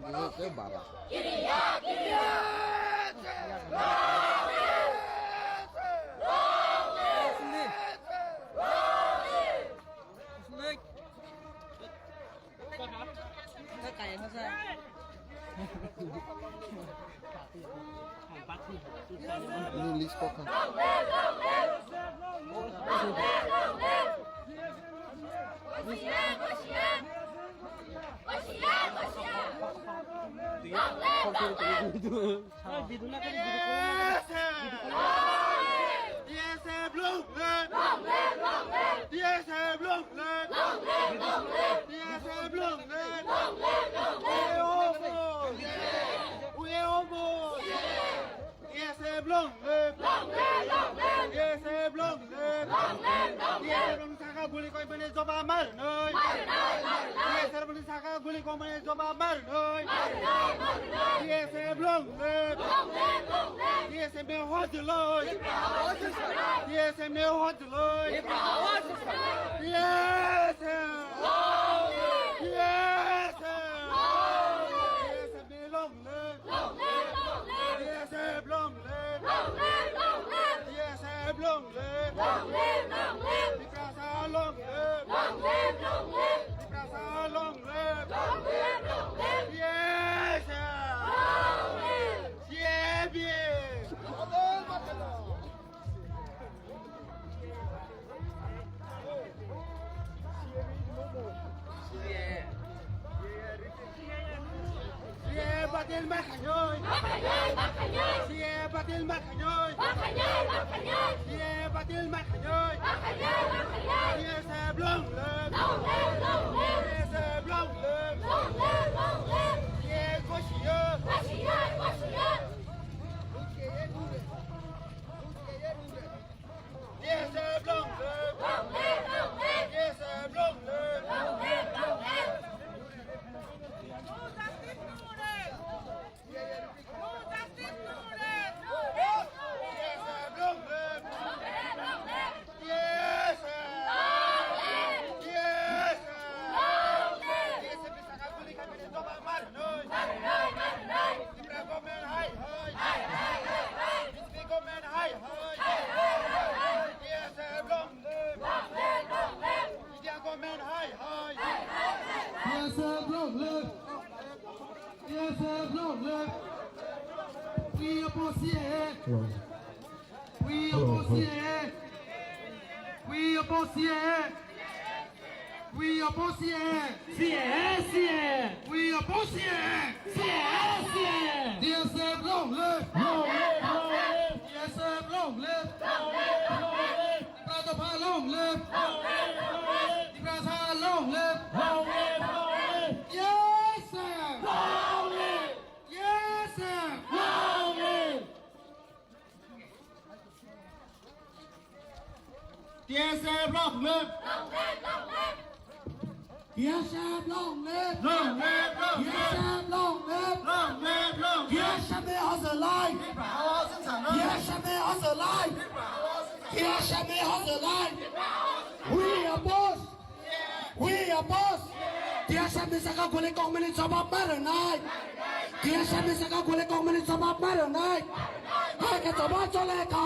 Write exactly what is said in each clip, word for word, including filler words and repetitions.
Baba. English kok kha. T S F long live! Long live, long live! T S F long live! Long live, long live! T S F long live! Long live, long live! We are all boys! We are all boys! T S F long live! Long live, long live! T S F long live! Long live, long live! T S F long live! Saka guli koi mane joba mar noi. Mar noi, mar noi. T S F long live! Saka guli koi mane joba mar noi. Mar noi, mar noi. T S F long live! Long live, long live! T S F me hojloi. Tipra hojloi. T S F me hojloi. Tipra hojloi. T S F! Long live! T S F! Long live! T S F me long live! Long live, long live! T S F long live! Long live, long live! T S F long live! Long live, long live! Tiprasa long live! Long live, long live! Tiprasa long live! Long live, long live! T S F! Long live! C A B! C A batil ma khainoi. Ma khainoi, ma khainoi. C A batil ma khainoi. Ma khainoi, ma khainoi. C A batil ma khainoi. Ma khainoi, ma khainoi. T S F long live. Long live, long live. T S F long live. Long live, long live. C A kosio. Kosio, kosio. T S F long live! Long live, long live! T S F long live! Long live, long live! No justice, no rest! No justice, no rest! No rest, no rest! T S F long live! Long live, long live! T S F! Long live! T S F! Long live! T S F ni saka guli khaimani joba mar noi! Mar noi, mar noi! Tripura government hai hai! Hai hai, hai hai! Government hai hai! Hai hai, hai hai! T S F long live! Long live, long live! India government hai hai! Hai hai, hai hai! T S F long live! T S F long live! We oppose C A A! We oppose C A A! We oppose C A A! We oppose C A A! C A A, C A A! We oppose C A A! C A A, C A A! T S F long live! Long live, long live! T S F long live! Long live, long live! Tipra Dopha long live! Long live, long live! Tiprasa long live! Long live, long live! Yes, sir! Long live! Yes, sir! Long live! T S F long live! Long live, long live! T S F long live! Long live, long live! T S F long live! Long live, long live! T S F me hojloi! Tipra Hawa Sensana! T S F me hojloi! Tipra Hawa Sensana! T S F me hojloi! Tipra Hawa Sensana! We oppose! We oppose! T S F ni saka guli kokmani jawab ma rwnai! T S F ni saka guli kokmani jawab ma rwnai! Hai khe choba chole kha!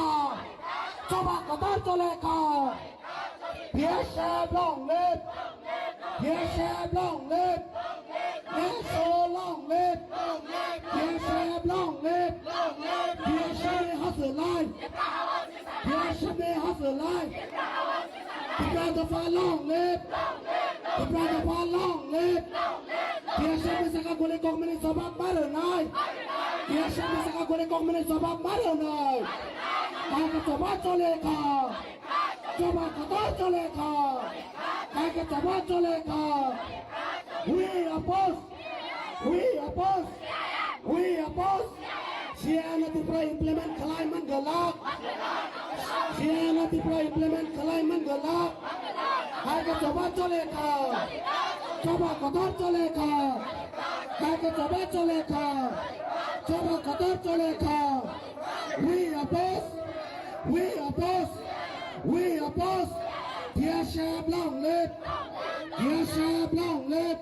Choba kotor chole kha! T S F long live! T S F long live! Neso long live! T S F long live! T S F ni hojloi! T S F ni hojloi! Tipra Dopha long live! Tipra Dopha long live! T S F ni saka guli kokmani jawab ma rwnai! T S F ni saka guli kokmani jawab ma rwnai! Hai khe choba chole kha! Choba kotor chole kha! Hai khe choba chole kha! We oppose! We oppose! We oppose! C A A no Tripura implement khlai man glak! C A A no Tripura implement khlai man glak! Hai khe choba chole kha! Choba kotor chole kha! Hai khe choba chole kha! Choba kotor chole kha! We oppose! We oppose! We oppose! T S F long live! T S F long live!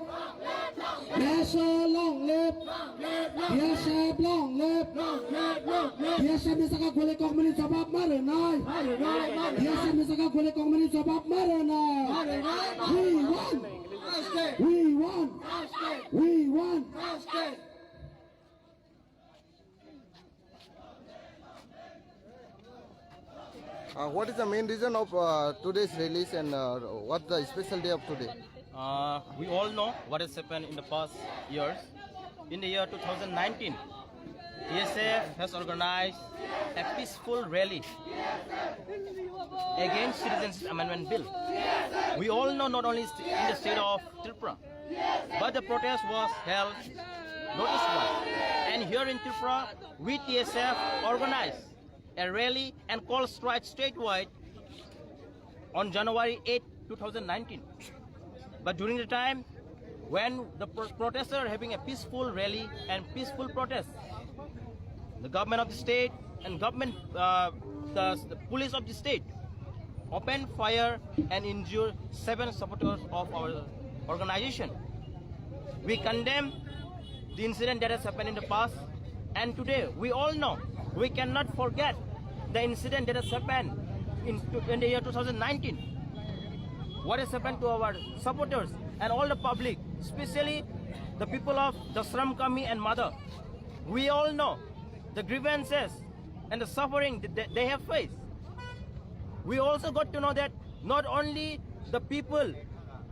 T S F long live! T S F long live! T S F ni saka gole kok mani jawab ma rwnai! T S F ni saka gole kok mani jawab ma rwnai! We want! We want! We want! Uh, what is the main reason of uh, today's release and uh, what the special day of today? Uh, we all know what has happened in the past years. In the year two thousand nineteen, T S F has organized a peaceful rally against Citizenship Amendment Bill. We all know, not only st- in the state of Tripura, but the protest was held notice-wise. And here in Tripura, we T S F organized a rally and called strike statewide on January eighth, two thousand nineteen. But during the time when the pro- protesters are having a peaceful rally and peaceful protest, the government of the state and government, uh, the, the police of the state opened fire and injured seven supporters of our organization. We condemn the incident that has happened in the past, and today we all know we cannot forget the incident that has happened in, in the year two thousand nineteen. What has happened to our supporters and all the public, especially the people of Dasram Kami and Mada. We all know the grievances and the suffering that they- they have faced. We also got to know that not only the people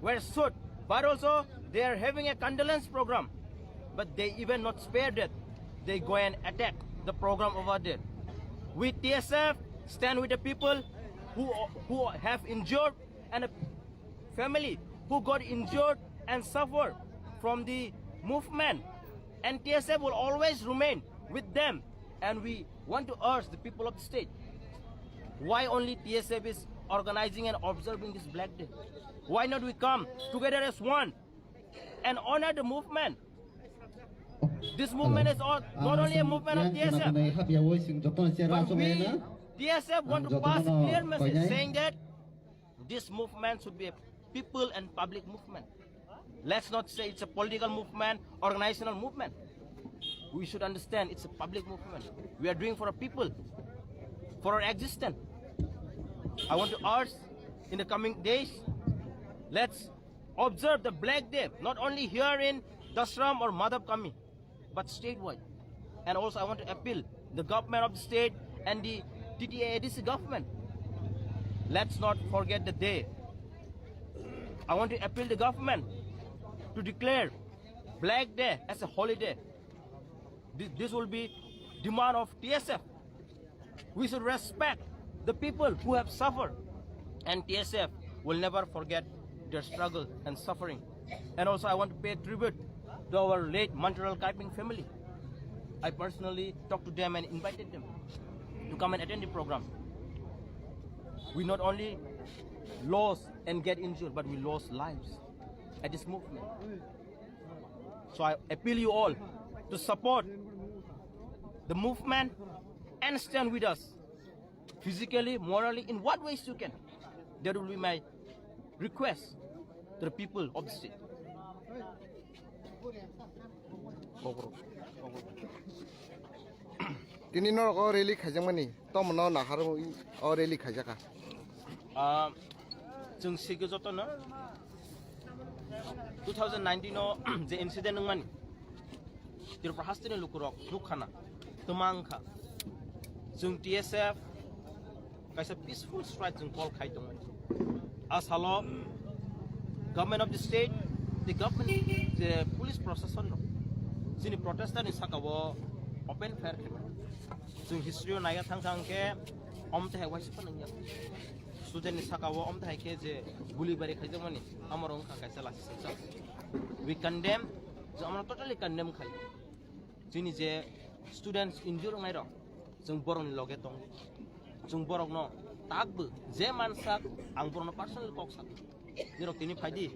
were shot, but also they are having a condolence program. But they even not spared that. They go and attack the program over there. We T S F stand with the people who, who have injured and a family who got injured and suffered from the movement. And T S F will always remain with them. And we want to urge the people of the state, why only T S F is organizing and observing this Black Day? Why not we come together as one and honor the movement? This movement is all, not only a movement of T S F, but we, T S F want to pass a clear message saying that this movement should be a people and public movement. Let's not say it's a political movement, organizational movement. We should understand it's a public movement. We are doing for a people, for our existence. I want to urge in the coming days, let's observe the Black Day, not only here in Dasram or Madhab Kami, but statewide. And also I want to appeal the government of the state and the T T A A D C government. Let's not forget the day. I want to appeal the government to declare Black Day as a holiday. Thi- This will be demand of T S F. We should respect the people who have suffered, and T S F will never forget their struggle and suffering. And also, I want to pay tribute to our late Mantiral Kaiping family. I personally talked to them and invited them to come and attend the program. We not only lost and get injured, but we lost lives at this movement. So I appeal you all to support the movement and stand with us physically, morally, in what ways you can. That will be my request to the people of the state. Tini norok o rally khaijakmani, tomono nahar o rally khaijaka. Ah, chwng sigi jotono two thousand nineteen o je incident wngmani, Tripura hasteni lukurok nukkhana, twma wngkha. Chwng T S F kaisa peaceful strike chwng call khai tongmani. A salo government of the state, the government, je police proshashan rok chini protester ni saka o open fire khaimani. Chwng history o naiya thang thang khe, omtwi hai waisa phano wngya. Student ni saka o omtwi hai khe je guli bari khaijakmani, amo rok wngkha kaisa lachi sengsa. We condemn, je amo totally condemn khai. Chini je students injure wngnai rok, chwng borok ni loge tongo. Chwng borok no takbo je mansak, ang borok no personally kok sak. Nirok tini phaidi,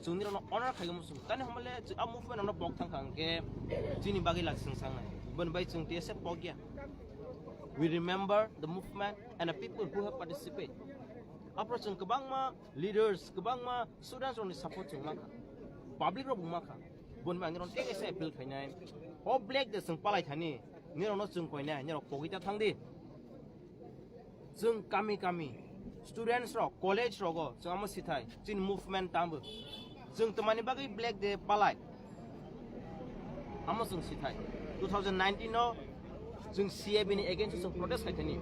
chwng nirok no honor khai muchung. Tani hamle a movement no bok thang kha hwnkhe chini bagwi lachi sengsa wngnai. Boni bai chwng T S F pok ya. We remember the movement and the people who have participated. Aphuru chwng kwbangma leaders, kwbangma students rokni support chwng mankha, public rok bo mankha. Boni bagwi ang nirok tei kaisa appeal khainai. O Black Day chwng palai thani, nirokno chwng koinai, nirok pogwi ta thang di. Chwng kami kami, students rok, college rogo chwng amo sithai, chini movement tambo. Chwng twmani bagwi Black Day palai. Amo chwng sithai. Two thousand nineteen no chwng C A B ni against o chwng protest khai thani.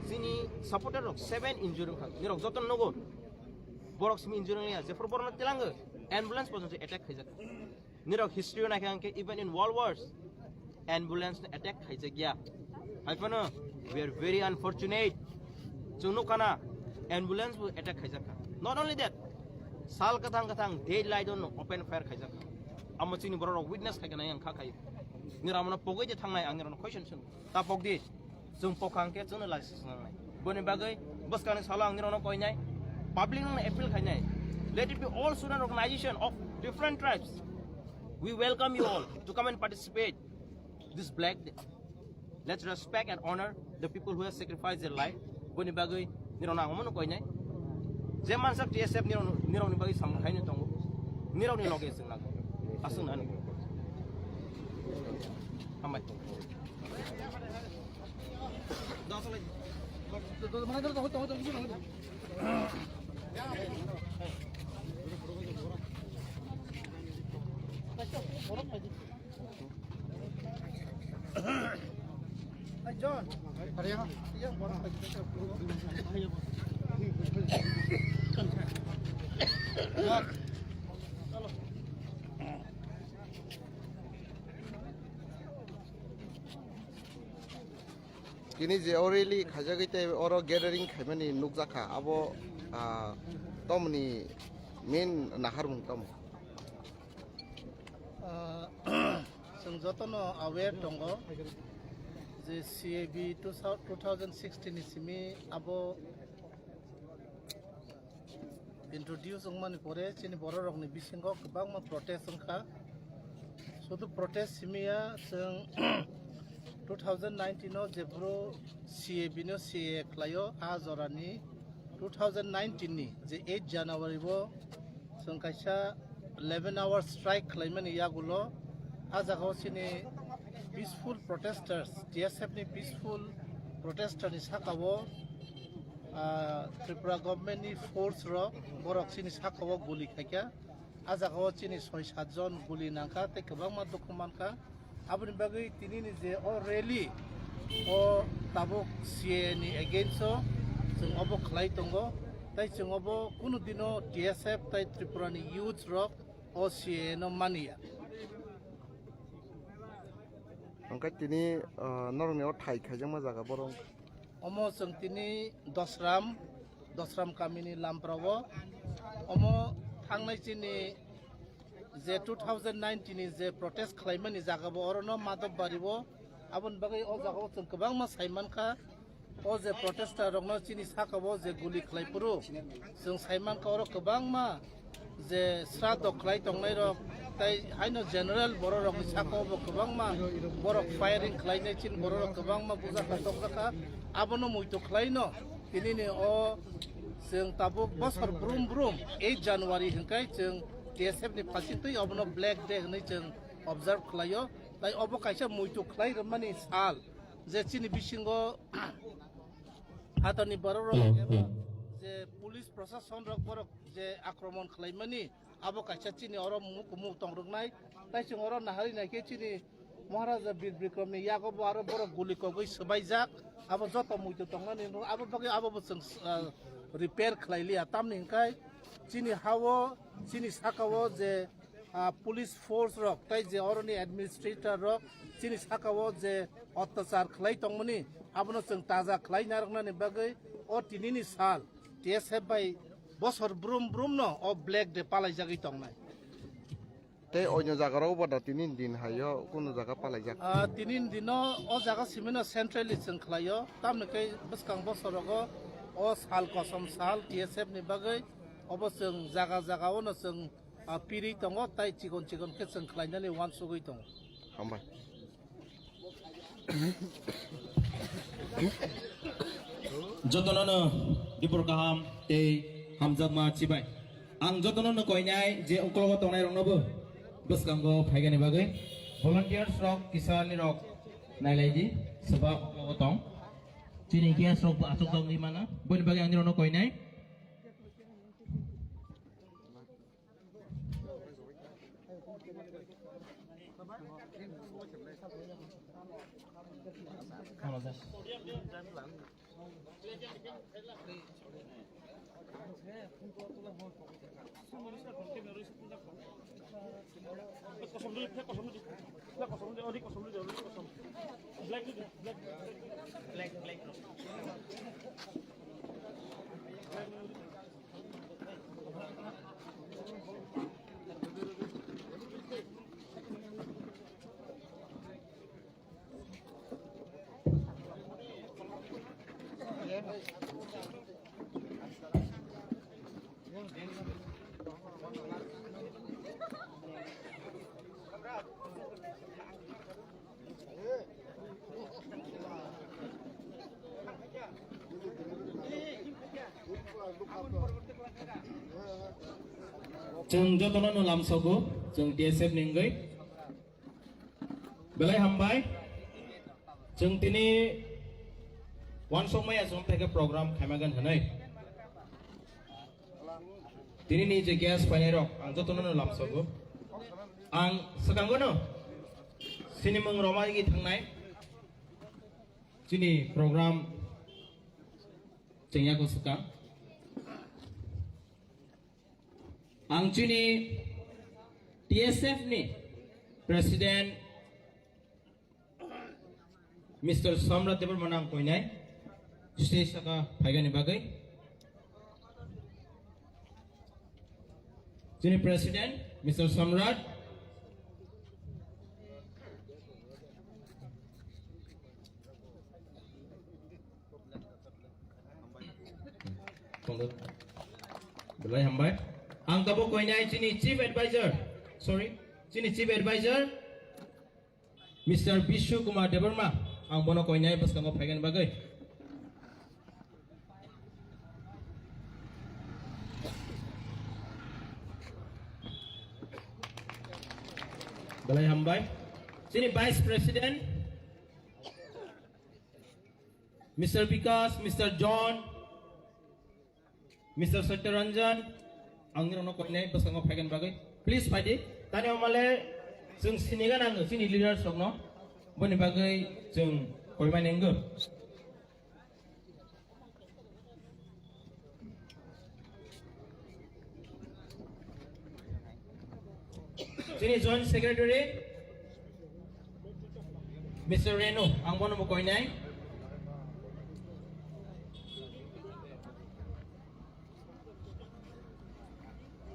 Chini supporter rok seven injury wngkha. Nirok joto nugo. Borok simi injury wngya. Jephru borokno tilango ambulance porjonto attack khaijak. Nirok history o naikha hwnkhe even in world wars ambulance no attack khaijakya. Haiphano we are very unfortunate. Chwng nukha na ambulance bo attack khaijakha. Not only that, sal kwthang kwthang daylight o no open fire khaijakha. Amo chini borok rok witness khaikha nai ang kha khai. Nirok amo no pogwi de thangnai ang nirok no question swn. Ta pokdi. Chwng pokha hwnkhe chwngno laisik swngnai. Boni bagwi bwskangni salo ang nirokno koinai, public nokno appeal khainai. Let it be all student organization of different tribes. We welcome you all to come and participate this Black Day. Let's respect and honor the people who have sacrificed their life. Boni bagwi nirokno ang omono koinai. Je mansak T S F nirok, nirokni bagwi samung khaino tongo. Nirokni loge chwng nago. Aswk nani. Hambai. Hey, John. Iya, borok. Tini je o rally khaijagwi tei oro gathering khaimani nukjakha, abo, ah, tomoni main naharmung tamo? Ah, chwng jotono aware tongo je C A B two thou-, two thousand sixteen ni simi abo introduce wngmani pore chini bororokni bisingo kwbangma protest wngkha. Sudu protest simiya, chwng two thousand nineteen o jephru C A B no C A A khlaio, a jorani two thousand nineteen ni je eight January o chwng kaisa eleven hour strike khlaimani yagulo, a jagao chini peaceful protesters, T S F ni peaceful protester ni sakao, ah, Tripura government ni force rok borok chini sakao guli khaikha. A jagao chini soi sat jon guli nangkha tei kwbangma dukhu mankha. Aboni bagwi tinini je o rally, o tabuk C A A ni against o chwng obo khlai tongo. Tei chwng obo kunu dino T S F tei Tripura ni youth rok o C A A no maniya. Hwnkhe tini, ah, norokni o thai khaijakma jaga borok wngkha? Omo chwng tini Dosram, Dosram kamini Lamprao. Omo thangnai chini je two thousand nineteen ni je protest khlaimani jaga bo orono Madhobari o. Aboni bagwi o jaga o chwng kwbangma saimankha. O je protester rokno chini saka o je guli khlai phuru, chwng saimankha oro kwbangma je sraddho khlai tongnai rok, tei haino general borok rokni saka o bo kwbangma borok firing khlainai chini borok rok kwbangma bujakha tokjakha. Abono muitu khlaino tinini o chwng tabuk bosor brum brum eight January hwnkhe chwng T S F ni phaising twi obono Black Day hwnwi chwng observe khlaio. Tai obo kaisa muitu khlai rwmani sal je chini bisingo Hatani borok rok eba je police prosason rok borok je akromon khlaimani, abo kaisa chini oro mukumu tongroknai. Tai chwng oro nahari naikhe chini Maharaja Bir Bikramni yago bo aro borok guli kogwi swbaijak. Abo joto muitu tongnani abo bagwi abo bo chwng, ah, repair khlai liya. Tamni hwnkhe chini ha-o, chini saka-o je ah, police force rok tei je oroni administrator rok chini saka o je otyachar khlai tongmani, abono chwng taja khlai narwknani bagwi o tinini sal T S F bai bosor brum brum no o Black Day palaijagwi tongnai. Tei oino jaga rok bo da tini din hai o kunu jaga palaijak? Ah, tini dino o jaga simino centrally chwng khlaio, tamni khe bwskang bosorogo o sal kosom sal T S F ni bagwi obo chwng jaga jaga o no chwng ah, pirwi tongo, tai chikon chikon khe chwng khlainani uansugwi tongo. Hambai. Jotono no dipor kaham tei hamjakma chibai. Ang jotono no koinai je uklogo tongnai rokno bo Bwskango phaigani bagwi volunteers rok kisa nirok nailai di, swba o tong. Chini guest rok bo aswk tongwi mano, boni bagwi ang nirokno koinai. Chwng jotono no lamsogo, chwng T S F ni wngwi. Belai hambai. Chwng tini uansukmaya chwng theke program khaimagan hwnwi. Tini ni je guest phainai rok, ang jotono no lamsogo. Ang swkango no sinimung romani thangnai. Chini program chengya ko swkang. Ang chini T S F ni President Mister Samrat Debbarma no ang koinai stage saka phaigani bagwi. Chini President Mister Samrat. Belai hambai. Ang tabuk koinai chini Chief Advisor, sorry, chini Chief Advisor Mister Bishu Kumar Debbarma, ang bono koinai bwskango phaigani bagwi. Belai hambai. Chini Vice President Mister Bikas, Mister John, Mister Satyaranjan, ang nirokno koinai bwskango phaigani bagwi. Please phaidi. Tani omale chwng siniga nango chini leaders rokno. Boni bagwi chwng koimani wngwi. Chini Joint Secretary, Mister Renu, ang bono bo koinai.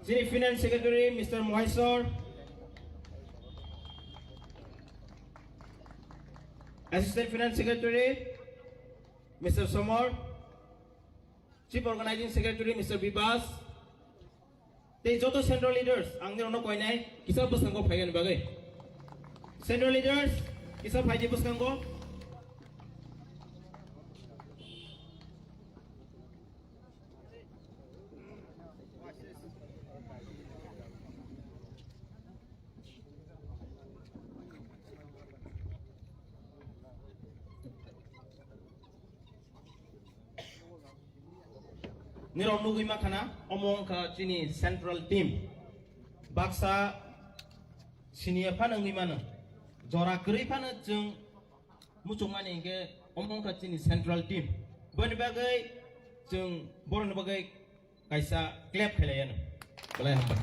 Chini Finance Secretary, Mister Moheswar. Assistant Finance Secretary, Mister Somor. Chief Organizing Secretary Mister Bibas, tei joto Central Leaders, ang nirokno koinai kisa bwskango phaigani bagwi. Central Leaders, kisa phaidi bwskango. Nirok nugwi makhana, omo wngkha chini central team. Baksa siniya phano wngwi mano. Jora kwrwi phano chwng muchungmani hinkhe omo wngkha chini central team. Boni bagwi chwng borokni bagwi kaisa clap khailaiano. Belai hambai.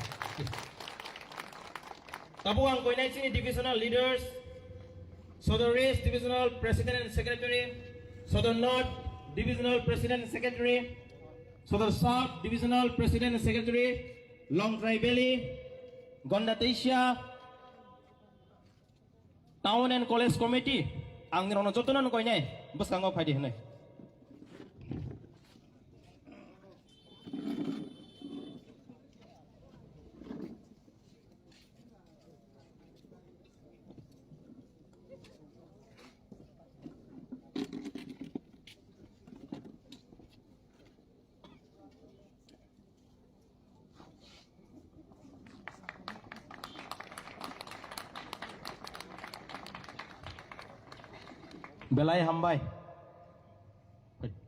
Tabuk ang koinai chini divisional leaders, Sodor West Divisional President and Secretary, Sodor North Divisional President and Secretary, Sodor South Divisional President and Secretary, Longtrai Valley, Gonda Teisa, Town and College Committee, ang nirokno jotono koinai bwskango phaidi hwnwi. Belai hambai.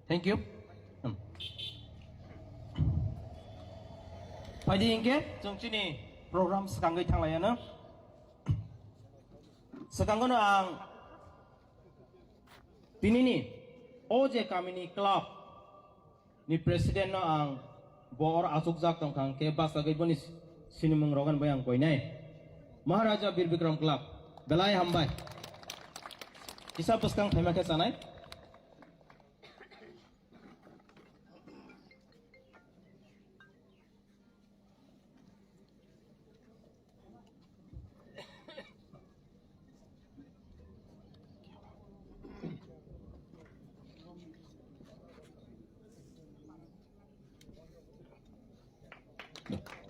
Thank you. Hmm. Phaidi hinkhe chwng chini program swkangwi thanglaiyano. Swkangono ang tinini o je kamini club ni president no ang bo oro achukjak tongkha, hwnkhe bachagwi boni sinimung rogani bai ang koinai. Maharaja Bir Bikram Club, belai hambai. Kisa bwskang phaima khe chanai.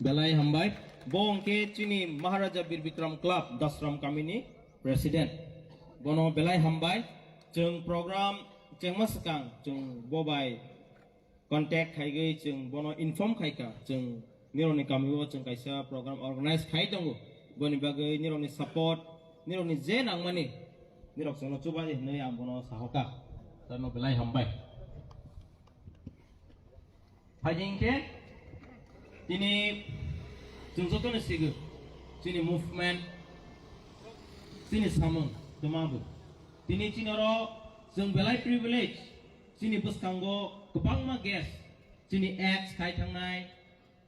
Belai hambai. Bo hwnkhe chini Maharaja Bir Bikram Club, Dasram kamini president. Bono belai hambai. Chwng program chengma swkang chwng bo bai contact khaigwi chwng bono inform khaikha, chwng nirokni kamio chwng kaisa program organize khai tongo. Boni bagwi nirokni support, nirokni je nangmani, nirok chwngno chubaidi hwnwi ang bono sahoka. Tarno belai hambai. Phaidi hinkhe tini chwng jotono sigo, chini movement, chini samung twma bo. Tini chini oro chwng belai privilege, chini bwskango kwbangma guest, chini ex khai thangnai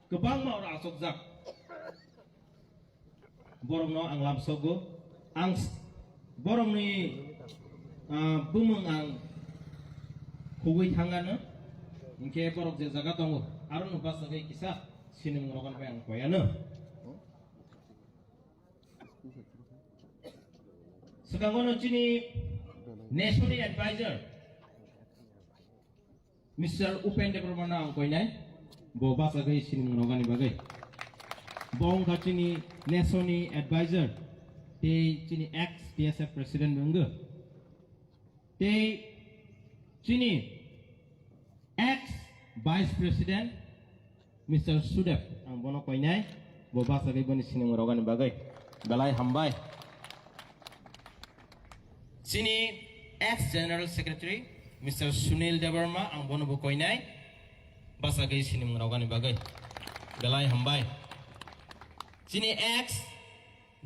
kwbangma oro achukjak. Borokno ang lamsogo. Ang s-, borokni, ah, bumung ang khugwi thangano. Hinkhe borok je jaga tongo, arono bachagwi kisa sinimung rogani bai ang koyano. Swkango no chini National Advisor Mister Upen Debbarma no ang koinai, bo bachagwi sinimung rogani bagwi. Bo wngkha chini National Advisor tei chini ex T S F President bo wngkha. Tei chini ex Vice President Mister Sudep, ang bono koinai, bo bachagwi boni sinimung rogani bagwi. Belai hambai. Chini ex General Secretary Mister Sunil Debbarma, ang bono bo koinai, bachagwi sinimung rogani bagwi. Belai hambai. Chini ex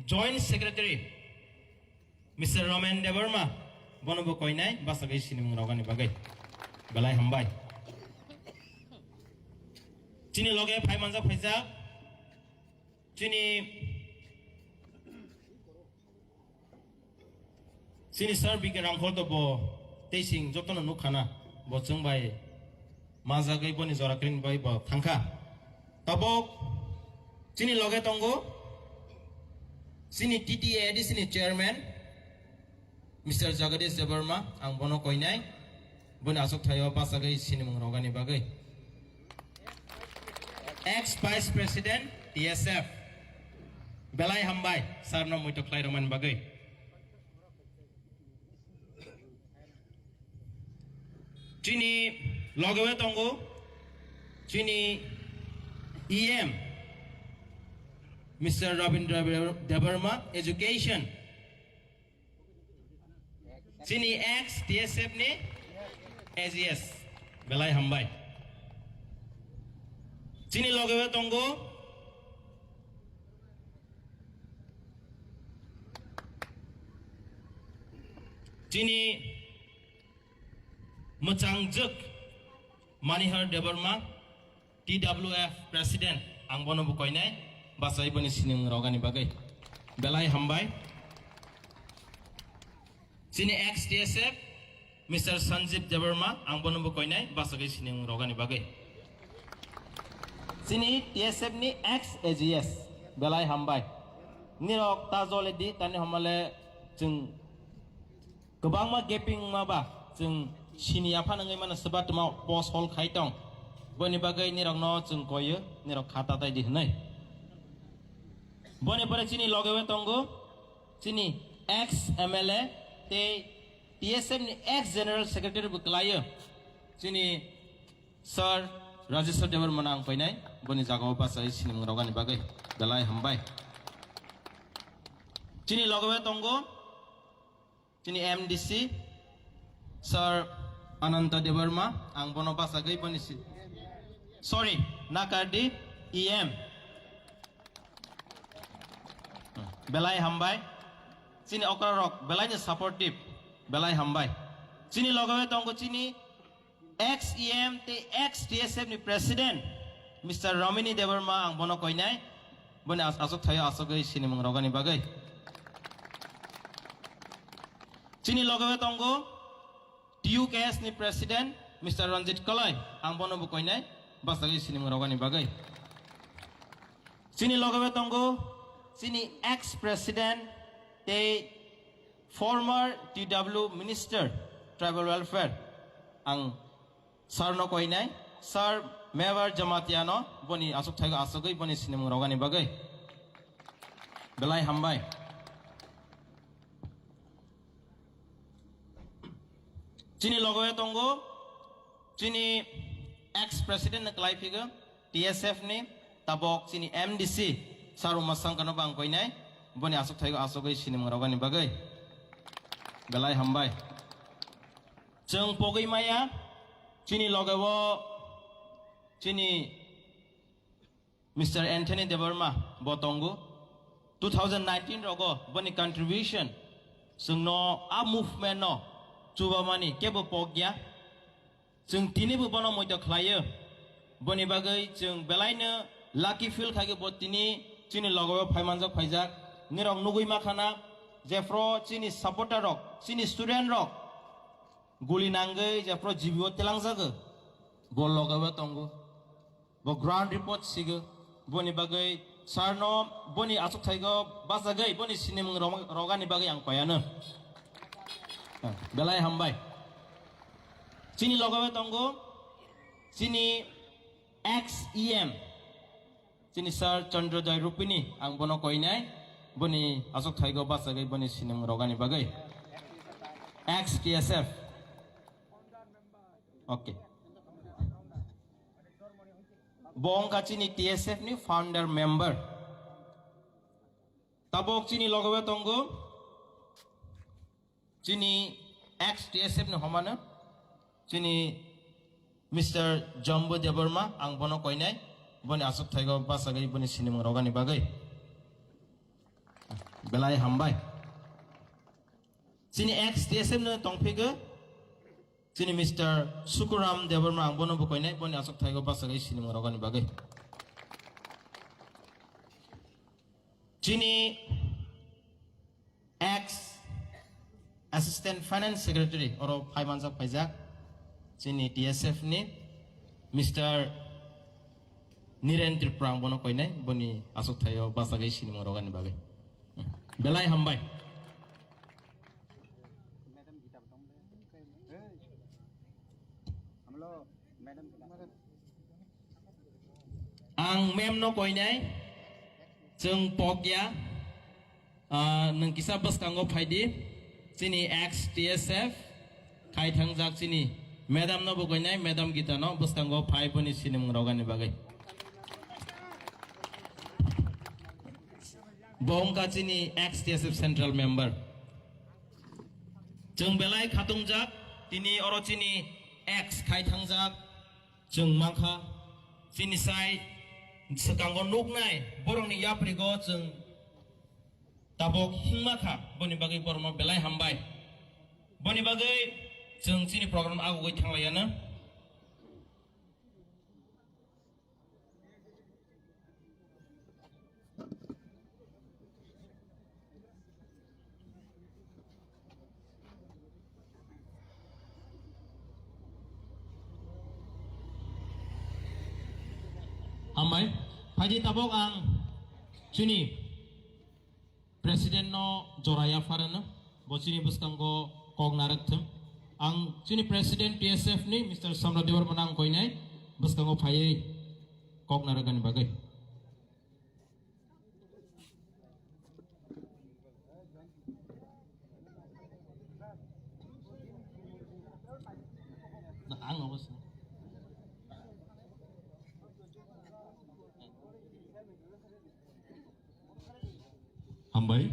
Joint Secretary Mister Roman Debbarma, bono bo koinai, bachagwi sinimung rogani bagwi. Belai hambai. Chini loge phai manjak phaijak, chini, chini Sir B K Rangkhol to bo tei sing jotono nukha na, bo chwng bai manjagwi boni jora kwrwini bai bo thangkha. Tabok chini loge tongo chini T T A D C ni chairman Mister Jagadish Debbarma, ang bono koinai, boni aswk thaio bachagwi sinimung rogani bagwi. Ex Vice President T S F, belai hambai sir no muito khlai rwmani bagwi. Chini logewe tongo, chini E M, Mister Rabindra Debbarma, Education. Chini ex T S F ni A G S, belai hambai. Chini logewe tongo, chini mwchangjwk Manihar Debbarma, T W F President, ang bono bo koinai, bachai boni sinimung rogani bagwi. Belai hambai. Chini ex T S F, Mister Sanjib Debbarma, ang bono bo koinai, bachagwi sinimung rogani bagwi. Chini T S F ni ex A G S, belai hambai. Nirok ta jole di, tani homale chwng kwbangma gaping ma ba, chwng sini yapha nangwi mano swba tuma post hol khai tong. Boni bagwi nirokno chwng koyo, nirok kha tatai di hwnwi. Boni pore chini logewe tongo, chini ex M L A tei T S F ni ex General Secretary bo kwlaio, chini Sir Rajeshwar Debbarma no ang painai, boni jagao bachai sinimung rogani bagwi belai hambai. Chini logewe tongo, chini M D C, Sir Ananta Debbarma, ang bono bachagwi boni si-, sorry, Nakardi E M. Belai hambai. Chini okra rok belai ni supportive. Belai hambai. Chini loge o tongo chini ex E M tei ex T S F ni president Mister Ramini Debbarma, ang bono koinai. Boni as-, aswk thaio aswkgwi sinimung rogani bagwi. Chini loge o tongo T U K S ni president Mister Ranjit Kalai, ang bono bo koinai bachagwi sinimung rogani bagwi. Chini loge o tongo chini ex president tei former T W minister tribal welfare, ang sir no koinai, Sir Mevar Jamatia no boni aswk thaio aswkgwi boni sinimung rogani bagwi. Belai hambai. Chini loge o tongo chini ex president ni kwlai phigo T S F ni, tabok chini M D C Sir Uma Sangkar no bo ang koinai boni aswk thaio aswkgwi sinimung rogani bagwi. Belai hambai. Chwng pogwi maya chini loge o chini Mister Anthony Debbarma bo tongo. Two thousand nineteen rogo boni contribution chwngno a movement no chubamani kebo pokya. Chwng tinibo bono moito khlaio. Boni bagwi chwng belaino lucky feel khaikhe bo tini chini logo phaimanjak phaijak. Nirok nugwi makhana jephro chini supporter rok, chini student rok guli nangwi jephro G B o telangjago. Bo logo tongo. Bo ground report sigo. Boni bagwi sir no boni aswk thaio bachagwi boni sinimung rog-, rogani bagwi ang koyano. Belai hambai. Chini loge o tongo chini ex E M, chini Sir Chandra Joy Rupini, ang bono koinai boni aswk thaio bachagwi boni sinimung rogani bagwi. Ex T S F. Okay. Bo wngkha chini T S F ni founder member. Tabok chini loge o tongo chini ex T S F ni homano chini Mister Jombo Debbarma, ang bono koinai boni aswk thaio bachagwi boni sinimung rogani bagwi. Belai hambai. Chini ex T S F no tongphigwi, chini Mister Sukuram Debbarma, ang bono bo koinai, boni aswk thaio bachagwi sinimung rogani bagwi. Chini ex Assistant Finance Secretary oro phaimanjak phaijak, chini T S F ni Mister Niren Tripura, ang bono koinai, boni aswk thaio bachagwi sinimung rogani bagwi. Belai hambai. Ang mem no koinai, chwng pokya, ah, nwng kisa bwskango phaidi, chini ex T S F khai thangjak chini madam no bo koinai, Madam Gita no bwskango phai boni sinimung rogani bagwi. Bo wngkha chini ex T S F central member. Chwng belai khatungjak, tini oro chini ex khai thangjak, chwng mankha, chini sai swkango nuknai borokni yaprigo chwng tabok himmakha, boni bagwi borokno belai hambai. Boni bagwi chwng chini program agugwi thanglaiano. Hambai, phaidi tabok ang chini President no jora yapharano, bo chini bwskango kok narwk thung. Ang chini President T S F ni Mister Samrat Debbarma no ang koinai bwskango phaiwi kok narwkani bagwi. Na, ang obo sa. Hambai.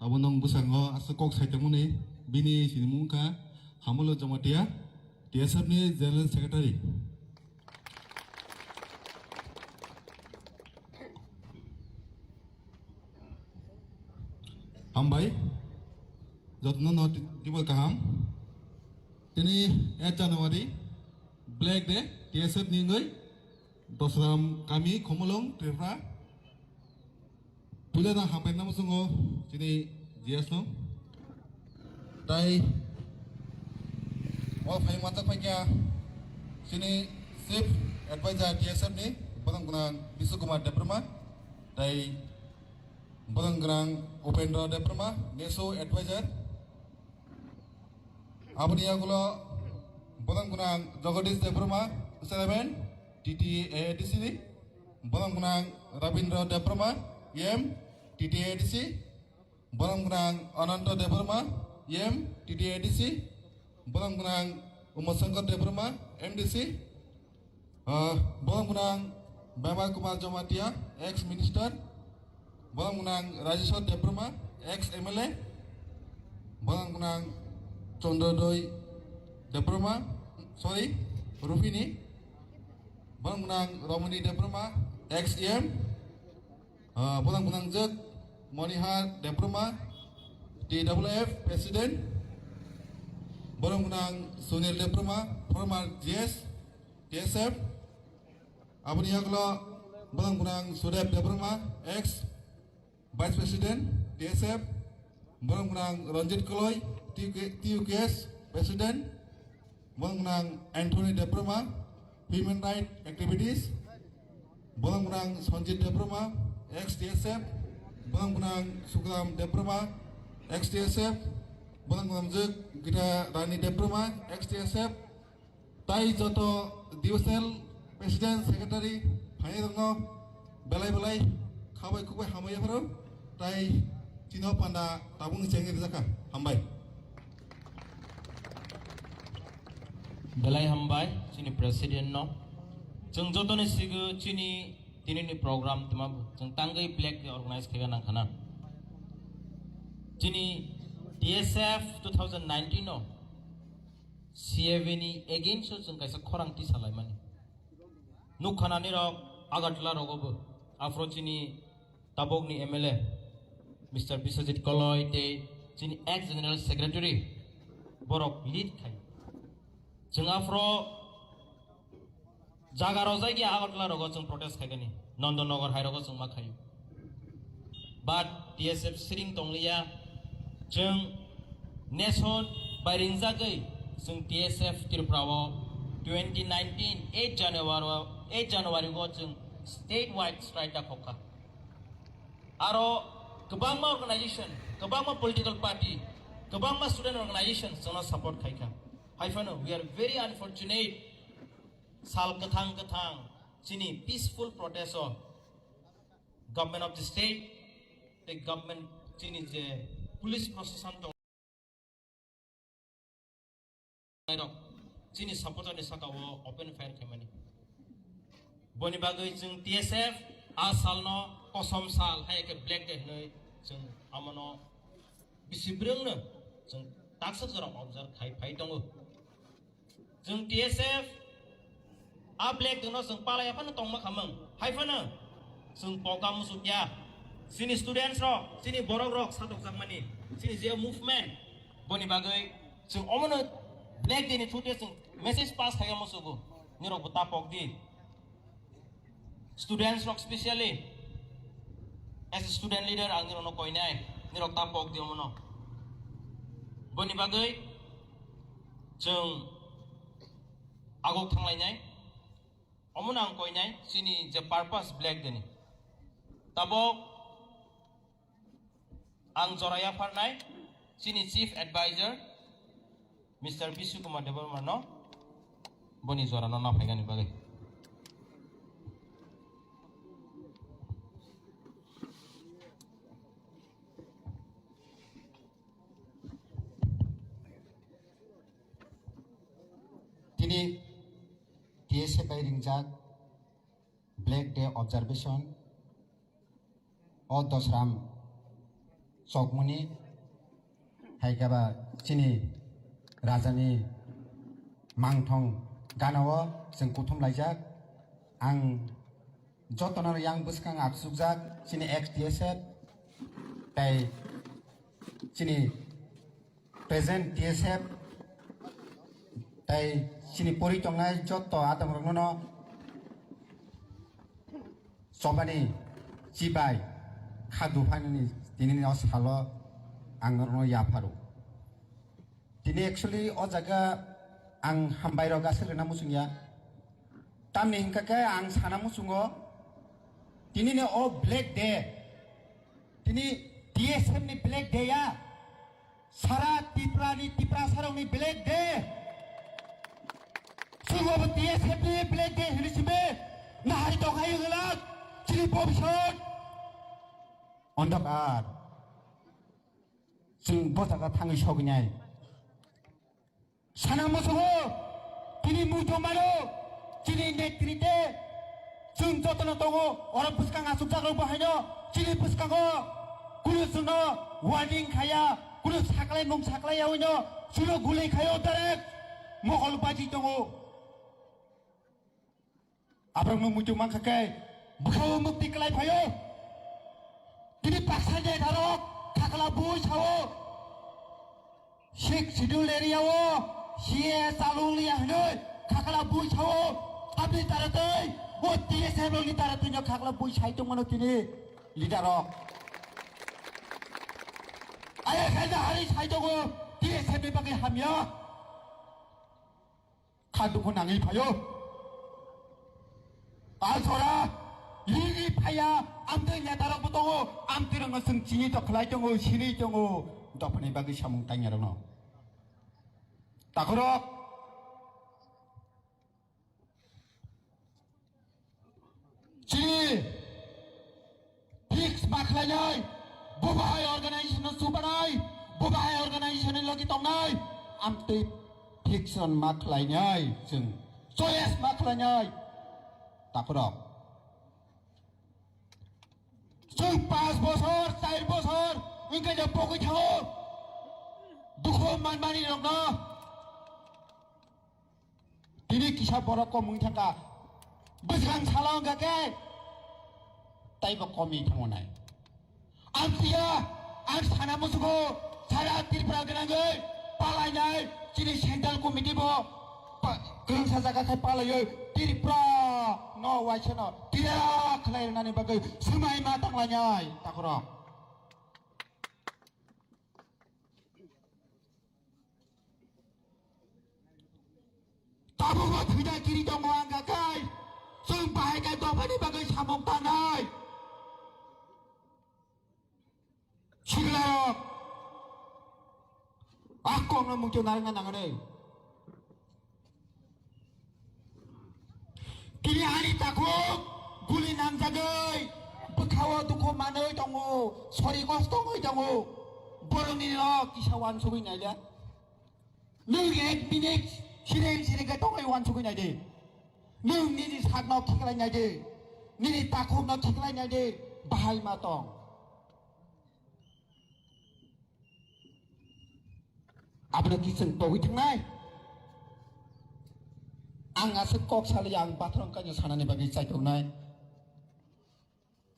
Abo nwng bwskango aswk kok saitongmani bini sinimung wngkha Hamulo Jamatia, T S F ni General Secretary. Hambai, jotno no tibol kaham. Tini eight January, Black Day, T S F ni wngwi, Dosram kami, Khumulwng, Tripura. Puila no hambai namo chwngo chini G S no. Tai o phai manjak phaikha chini Chief Advisor T S F ni, borok gwnang Bishu Kumar Debbarma, tai borok gwnang Upendra Debbarma, neso Advisor. Aboni yagulo borok gwnang Jagadish Debbarma, Chairman T T A D C, borok gwnang Rabindra Debbarma, E M T T A D C, borok gwnang Ananta Debbarma, E M T T A D C, borok gwnang Umashankar Debbarma, M D C, Ah, borok gwnang Bimal Kumar Jamatia, ex minister. Borok gwnang Rajeshwar Debbarma, ex M L A. Borok gwnang Chandrodoi Debbarma, sorry, Rupini. Borok gwnang Ramani Debbarma, ex E M. Ah, borok gwnang jwk Monihar Debbarma, T W F president. Borok gwnang Sunil Debbarma, former G S. T S F. Aboni yagulo borok gwnang Sudeb Debbarma, ex Vice President, T S F. Borok gwnang Ranjit Koloi, T U K, T U K S President. Borok gwnang Anthony Debbarma, Human Rights Activities. Borok gwnang Sanjit Debbarma, ex T S F. Borok gwnang Sukhram Debbarma, ex T S F. Borok gwnang jwk Gita Rani Debbarma, ex T S F. Tai joto divisional president, secretary phainai rokno belai belai khabai khukbai hambai yapharo. Tai chini o panda tabuk ni chengni rijak kha. Hambai. Belai hambai chini president no. Chwng joto ni sigo chini tini ni program tma chwng tangwi black day organize khaika nang khana. Chini T S F two thousand nineteen no C A B ni against o chwng kaisa khorang tisa laimani. Nukha nani rok Agartala rogo bo. Aphro chini tabok ni M L A Mister Biswajit Koloi tei chini ex general secretary borok lead khai. Chwng aphro jaga rojak ya Agartala rogo chwng protest khaikani. Nondonogor hai rogo chwng ma khaio. But T S F siring tongliya, chwng nation bai ringjagwi chwng T S F Tripura o twenty nineteen eight January o, eight January o chwng state wide strike da khokha. Aro kwbangma organization, kwbangma political party, kwbangma student organization chwngno support khaikha. Haiphano we are very unfortunate, sal kwthang kwthang chini peaceful protest o Government of the state tei government chini je police proshashan tong rok chini supporter ni saka o open fire khaimani. Boni bagwi chwng T S F a salno kosom sal hai khe black day hinwi chwng amono bisi brwngno chwng taksok jora observe khai phai tongo. Chwng T S F a black dino chwng palai phano tongma khamung. Hai phano chwng program muchukya. Chini students rok, chini borok rok satokjakmani, chini je movement, boni bagwi chwng omono black day ni thute chwng message pass khaiya muchugo. Nirok bo ta pok di. Students rok specially, as a student leader, ang nirokno koinai, nirok ta pok di omono. Boni bagwi chwng agok thanglainai, omono ang koinai, chini je purpose black day ni. Tabok Ang jora yapharnai chini Chief Advisor Mister Bishu Kumar Debbarma no boni jora no naphaigani bagwi. Tini T S F bai ringjak Black Day Observation o Dosram Chokmoni hai khe ba chini rajani mangthong ganao chwng kuthum laijak. Ang jotono yang bwskang achukjak chini ex T S F tei chini present T S F tei chini pori tongnai joto adamrokno chobani chibai kha duphaini tinini o salo ang norokno yapharo. Tini actually o jaga ang hambai rok aswk rwna muchung ya. Tamni hwnkha khe ang sana muchungo tinini o Black Day, tini T S F ni Black Day ya. Sara Tripura ni Tiprasa rok ni Black Day. Chwng bo T S F ni Black Day hwnwi simi nahari tongkhai wngwlak chini bobisot. Ondokar. Chwng bo jaga thangwi sogwinai. Sana muchungo, tini muitu mano, chini netrite, chwng jotono tongo, oro bwskang achukjak rok bo haino, chini bwskango, kunu chwngno warning khaya, kunu saklai mung saklai yawi no, chwngno guli khayo direct, mokol baji tongo. Abrokno muitu mankha khe bwkhao mukti kwlai phaio. Tini baksa netarok khakla bui sao. Sixth Schedule area o C A A chalung liya hwnwi khakla bui sao. Aboni taratwi o T S F rokni taratwino khakla bui sai tongmano tini leader rok. Aya khaina hari sai tongo T S F ni bagwi hamya. Kha dukhu nangwi phaio. A jora yigwi phaiya, amtwi netarokbo tongo, amtwirokno chwng chini to khlai tongo, sini tongo, dophani bagwi samung tangyarokno. Takhorok. Chini fix ma khlainai, bo bahai organization no chubanai, bo bahai organization ni logi tongnai, amtwi fix on ma khlainai, chwng choice ma khlainai. Takhorok. Chwng panch bosor, char bosor, wngkha je pogwi thango. Dukhu manmani rokno. Tini kisa borok kom wngwi thangkha. Bwswng salo wngkha khe taibo komwi thango nai. Amtwiya ang sana musugo sara Tripura gwnangwi palainai chini central committee bo pa-, kwrwngsa jaga khai palaiwi Tripura no waisano tira khlai rwnani bagwi swmai ma tanglainai takhorok. Tabukbo thwida kiri tongo ang kha kai. Chwng bahai khe dophani bagwi samung tangnai. Siklarok. A kokno muitu narwkna nango de. Tini ani takhuk guli nangjagwi bwkhao dukhu manwi tongo, sori kosto wngwi tongo. Borokni rok kisa wansugwi nailiya. Nwng ek minute sireng sireng khe tongwi wansugwi naidi. Nwng nini sakno khiklai naidi. Nini takhukno khiklai naidi. Bahai ma tong. Abono ki chwng togwi thangnai? Ang aswk kok saliya, ang bathang kaino sanani bagwi chaithoknai.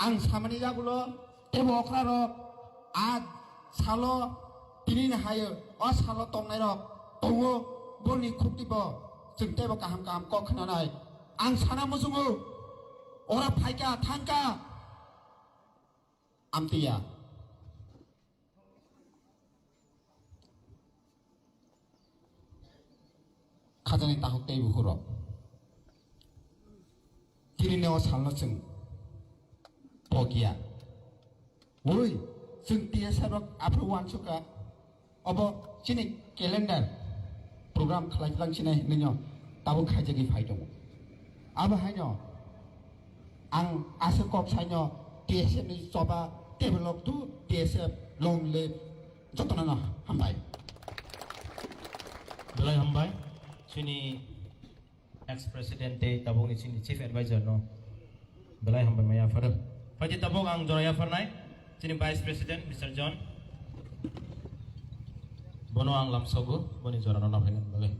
Ang samani yagulo teibo okrarok a salo tinini hayo, o salo tongnairok tongo, boni khuktibo chwng teibo kaham kaham kok khnanai. Ang sana muchungo, ora phaikha, thangkha, amtwiya. Khajani takhuk tei bukhurok. Tini o salno chwng pokya. Oi, chwng T S F rok aphuru wansukha. Obo chini calendar program khlai phlang sinai hinwi no tabuk khaijagwi phai tongo. Abo haino ang aswk kok saino T S F ni choba table lok tu T S F long live jotono no hambai. Belai hambai chini ex president tei tabukni chini chief advisor no belai hambai maya pharo. Phaidi tabuk ang jora yapharnai chini vice president Mister John. Bono ang lamsogo, boni jorano naphaina bagwi.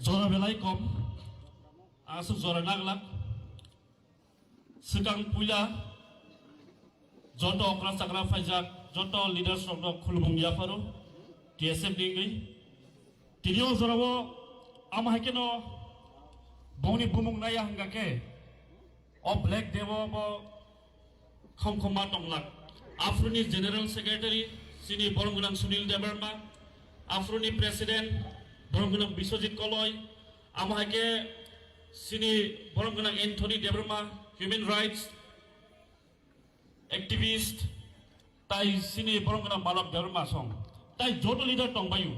Jora belai kom, aswk jora naglak. Swkang puila joto okra chakra phaijak, joto leaders rokno khulumung yapharo T S F ni wngwi. Tini o jorao amo hai kheno bongni bumung naiya hwnkha khe o Black Day o bo khongkhoma tonglak. Aphuruni General Secretary chini borom gwnang Sunil Debbarma, aphuruni President borom gwnang Biswajit Koloi, amo hai khe chini borom gwnang Anthony Debbarma, human rights activist, tai chini borom gwnang Malok Debbarma song, tai joto leader tongbaio.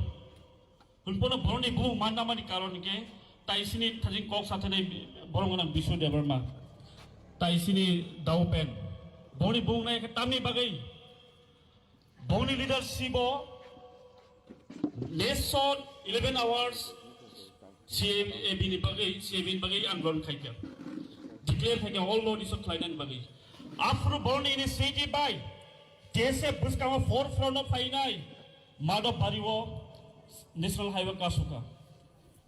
Hwnphano boroni bumung manna mani karon hwnkhe tai chini thajin kok sathanai borom gwnang Bishu Debbarma, tai chini Dao Pen. Boroni bumung nai khe tamni bagwi, boroni leadership o nation eleven hours C A B ni bagwi, C A B ni bagwi andolon khaikha. Declare khaikha all notice o khlainani bagwi. Aphuru boroni initiative bai T S F bwskango forefront o phainai Madhobari o National Highway kasukha.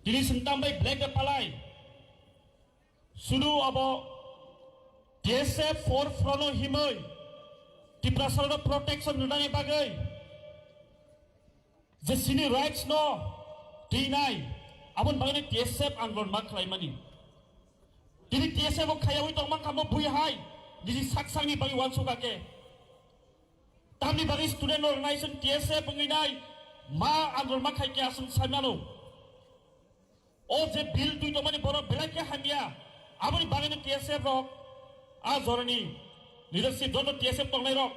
Tini sengtam bai Black Day palai. Sudu abo T S F forefront o himwi Tiprasa no protection rwnani bagwi je chini rights no teinai, aboni bagwi T S F andolon ma khlaimani. Tini T S F o khayawi tongma kamo bui hai, niji sak sakni bagwi uansukha khe. Tamni bagwi student organization T S F wngwi nai ma andolon ma khai khe aswng saimano. O je bill twi tongmani borok belai khe hamya, aboni bagwino T S F rok, a jorani leadership joto T S F tongnai rok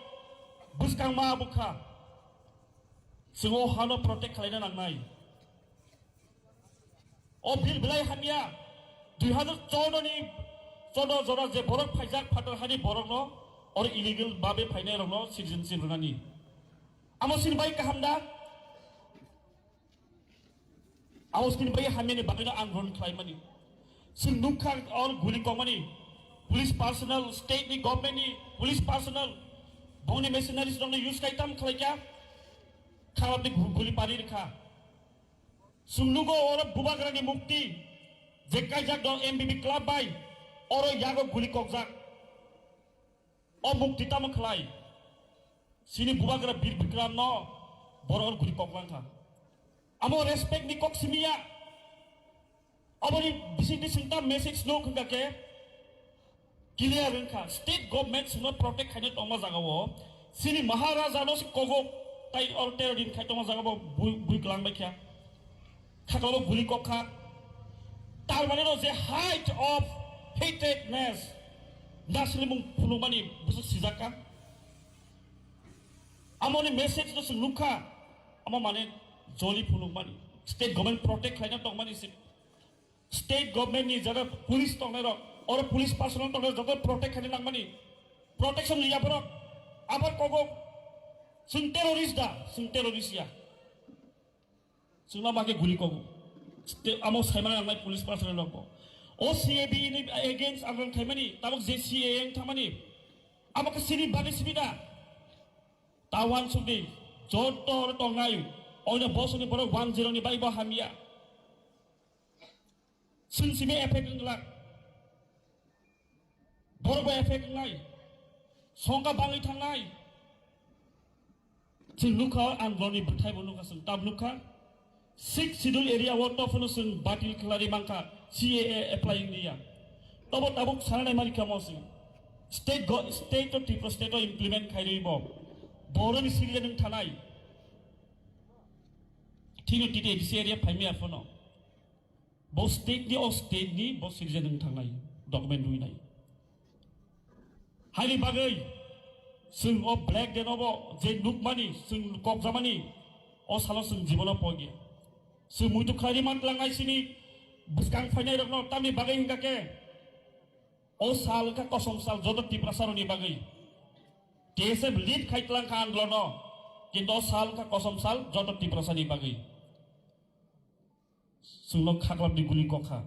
bwskang ma bukha. Chwng o hano protect khlaina nangnai. O bill belai hamya, dui hazar choudo ni, choudo jora je borok phaijak phatar hani borokno oro illegal babe phainai rokno citizenship rwnani. Amo sini bai kaham da? Amo sini bai hamyani bagwino andolon khlaimani. Chwng nukha oro guli kokmani. Police personnel, state ni government ni police personnel, bongni machineries rokno use khai tam khlaikha. Kharapni gu-, guli pari rikha. Chwng nugo oro bubagrani mukti je kaijak do M B B club bai, oro yago guli kokjak. O mukti tamo khlai? Chini bubagra Bir Bikram no borok guri kok langkha. Amo respect ni kok simiya. Aboni bisingtwi singta message no khungka khe clear wngkha. State government sino protect khaina tongma jaga o. Chini Maharaja no se kogok tai or tero din khai tongma jaga o bui, bui klang bai kha. Khaklabo guli kok kha. Tar mane no je height of hatredness, naslimung phunukmani bwswk sijak kha. Amoni message no se nukha. Amo mane joli phunukmani. State government protect khlaina tongmani se. State government ni jara police tongnai rok, oro police personnel tongnai rok joto protect khlaina nangmani. Protection liya borok. Abar kogo, chwng terrorist da, chwng terrorist ya. Chwngno ma khe guli kogo. Te amo saimano nangnai police personnel rokbo. O C A B ni against andolon khaimani, tabuk je C A A wng thangmani. Amo khe chini bagwi simi da. Ta uansukdi, joto oro tongnai, oino bosoni borok one zero ni bai bo hamya. Chwng simi effect wng glak. Borok bai effect wngnai, songkha bangwi thangnai. Chwng nukha, ang borokni bwthai bo nukha, chwng tab nukha. Sixth Schedule area o tophano chwng batil khlari mankha, C A A apply wngya. Tobo tabuk sananai mani kamo chwng. State go, state o Tripura state o implement khairwi bo. Borokni sirja nwng thanai. Thino T T A D C area phaimaya phano. Bo state ni, o state ni bo citizen wng thangnai, document rwinai. Haini bagwi chwng o Black Day no bo je nukmani, chwng kokjamani, o salo chwng jibono pogya. Chwng muitu khlaidi man tlangnai sini bwskang phainai rokno tamni bagwi hwnkha khe o sal wngkha kosom sal joto Tiprasa rokni bagwi. T S F lead khai tlang kha andolon no, kintu o sal wngkha kosom sal joto Tiprasa ni bagwi. Chwngno khaklapni guli kokha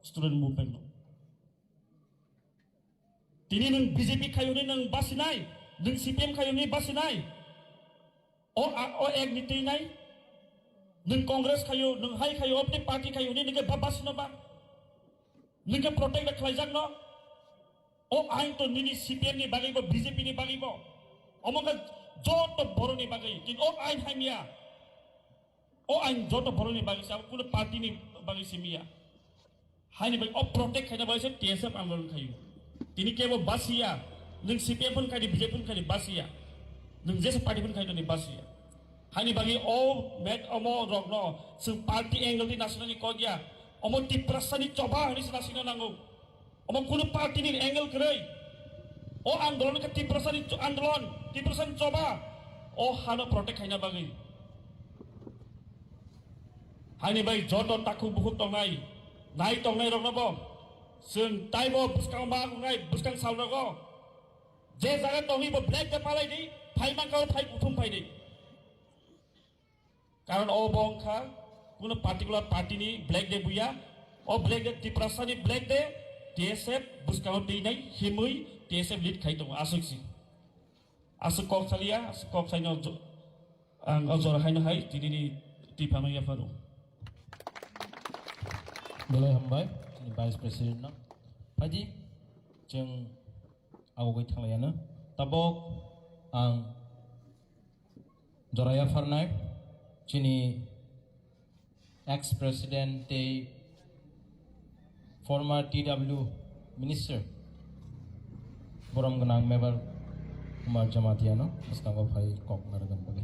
student movement no. Tini nwng B J P khayo ni nwng basinai, nwng C P M khayo ni basinai. O a-, o ek ni twi nai. Nwng Congress khayo, nwng hai khayo, opni party khayo ni nwng khe ba basino ba. Nwng khe protect da khlaijakno. O ain to nini C P M ni bagwi bo, B J P ni bagwi bo. Omo khe joto boroni bagwi. Kin o ain hamya. O ain joto boroni bagwi se, abo kuno party ni bagwi se miya. Haini bagwi o protect khaina bagwi se T S F andolon khayo. Tini kebo basiya, nwng C P M phun khaidi, B J P phun khaidi basiya. Nwng jesa party phun khaidi ni basiya. Haini bagwi o met omo rokno, swng party angle di national ni kok ya. Omo Tiprasa ni choba hwnwi se national nango. Omo kunu party ni angle kwrwi. O andolon khe Tiprasa ni cho-, andolon, Tiprasa ni choba. O hano protect khaina bagwi. Haini bai joto takhuk bukhuk tongnai, nai tongnai rokno bo. Chwng taibo bwskang ma wngnai, bwskang sal rogo. Je jaga tongwi bo black de palai di, phai mankha phai kuthum phai di. Karon o bo wngkha kuno particular party ni black de buya. O black de Tiprasa ni black de T S F bwskango twi nai himwi T S F lead khai tongo aswk si. Aswk kok saliya, aswk kok saino jo-, ang o jora haino hai tini ni twi phano yapharo. Belai hambai, chini Vice President no. Phaidi, chwng abo bai thanglaiyano. Tabok ang jora yapharnai, chini ex president tei former T W minister borom gwnang Mebar Kumar Jamatia no bwskango phai kok narwgwna bagwi.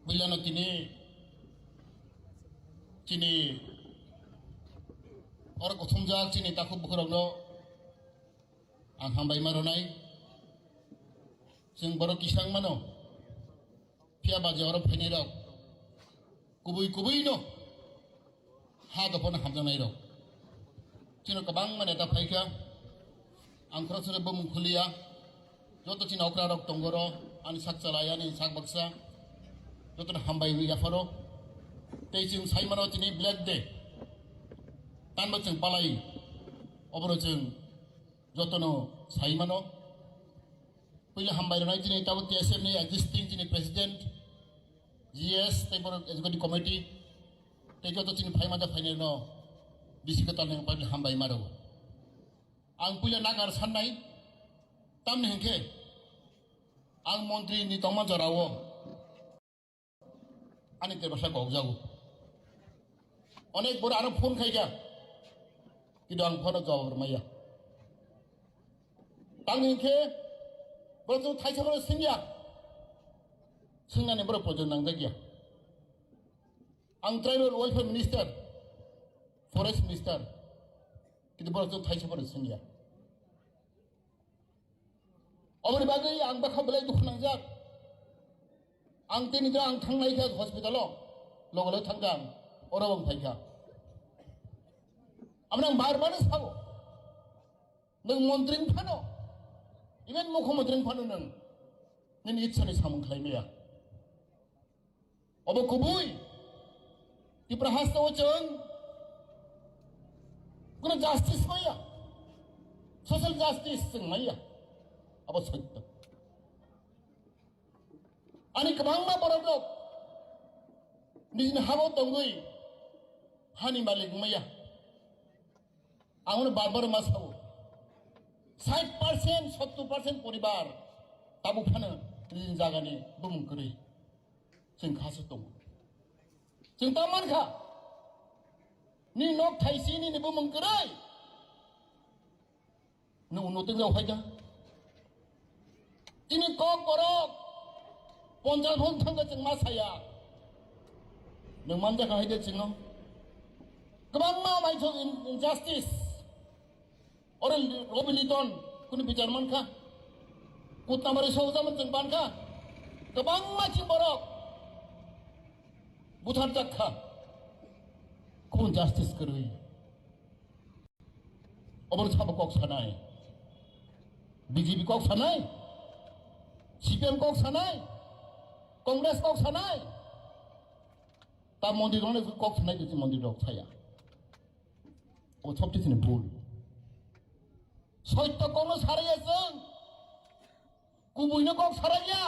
Builano tini, chini oro kuthumjak chini takhuk bukhurokno ang hambai ma rwnai. Chwng borok kisang mano. Phiya ba je oro phainai rok kubui kubui no ha dophano hamjaknai rok. Chino kwbangma neta phaikha. Ang khoroksa bumung khuliya. Joto chini okra rok tongo ro, ani sak chalai, ani sak baksa. Joto no hambai wngwi yapharo. Tei chwng sai mano chini Black Day. Tanbo chwng palai. Oboro chwng jotono sai mano. Puila hambai rwnai chini tabuk T S F ni existing chini president, G S, tei borok executive committee, tei joto chini phaima da phainai no bisi kwtal ni hambai ma rwo. Ang puila nagar sannai, tamni hinkhe ang montri ni tongma jorao. Ani te basa kok jago. Onek boro ano phone khai kha. Kido ang phone jawab rwmaya. Tang hinkhe boro thaisa boro singya. Singnani boro pojon nang jakya. Ang tribal welfare minister, forest minister. Kido boro thaisa boro singya. Oboni bagwi ang bakha belai dukhu nangjak. Ang tini do ang thanglai kha hospital o, logo logo thangkha ang, oro ang phaikha. Amno ang bar bar sao, nwng montri phano, even mukhyamantri phano nwng nini issani samung khlai maya. Obo kubui. Tipra hasteo chwng kuno justice maya. Social justice chwng maya. Abo sotto. Ani kwbangma borok rok nini habo tongwi hani malik maya. Ang bar bar ma sao. Sait percent, sottor percent poribar tabuk phano nini jagani bumung kwrwi. Chwng kha se tongo. Chwng ta man kha. Ni nok thaisi nini bumung kwrwi. Nwng uno tei rok hai da. Tini kok borok ponchas bol thangkhe chwng ma saya. Nwng manjakha hai de chwngno. Kwbangma maithok in-, injustice. Oro Robi Liton kunu bichar mankha. Kutnamari sokjama chwng mankha. Kwbangma chini borok butharjak kha. Kubun justice kwrwi. Obono sabo kok sanai. B J P kok sanai. C P M kok sanai. Congress kok sanai. Ta mondir rok kok sanai, mondir rok saya. O sobse chini bhul. Soitto kokno saraya chwng. Kubuino kok saraya.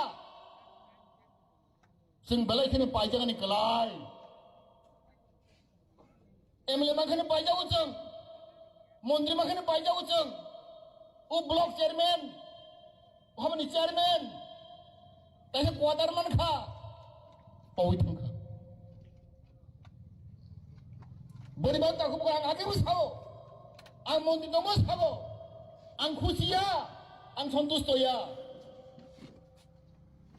Chwng belai kheno paijak ani kwlai. M L A mankhe paijak o chwng. Montri mankhe paijak o chwng. O block chairman, o hamani chairman, kaisa quarter mankha, pawi thangkha. Boni bagwi takhuk ang agebo sao, ang montri tongbo sao, ang khusi ya, ang santusto ya.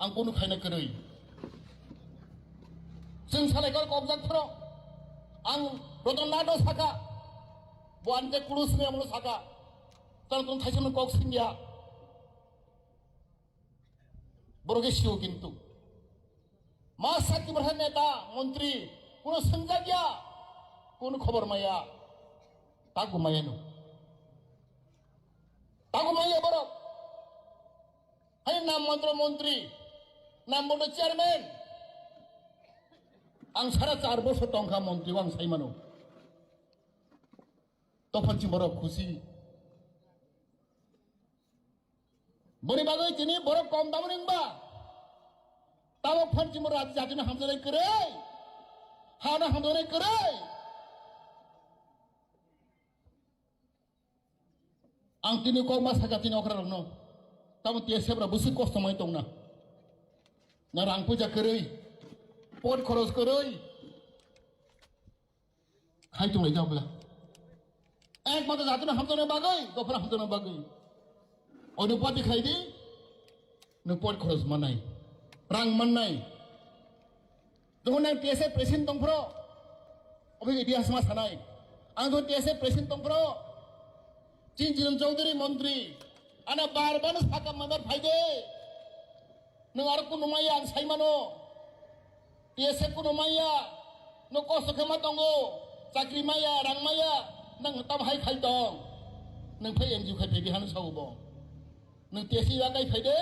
Ang kunu khaina kwrwi. Chwng salai kok kokjak phro. Ang Roton Nado saka. Bo ang je kulu sini amlo saka. Tang tong thaisano kok singya. Borok ke sio kintu. Masa ki berha neta, montri, kuno sengjak ya, kuno khobor maya, tagu maya no. Tagu maya borok. Hai nam montro montri, nam montro chairman. Ang sara char bosor tongkha montri, ang sai mano. Tophan si borok khusi. Boni bagwi tini borok kom tamo ringba. Tamo phan chimo rati jatino hamjani kwrwi. Hano hamjani kwrwi. Ang tini kok ma saka tini okra rokno. Tamo T S F rok bwswk kosto mai tongna. Na rang puja kwrwi. Pot khoros kwrwi. Khai tonglai jao bwla. Ek mata jatino hamjakna bagwi, dophra hamjakna bagwi. Onupati khai di, nwng pot khoros mannai, rang mannai. Jokhon ang T S F president tongphro, obo itihas ma sanai. Ang jokhon T S F president tongphro, Chinchiran Chowdhury montri, ano bar bar sakha mabar phaide. Nwng aro kunu maya ang sai mano. T S F kunu maya, nwng kosto khe ma tongo, chakri maya, rang maya, nwng tam hai khai tong. Nwng phai N G O khai phai bihano sao bo. Nwng T S F ya kai phai de,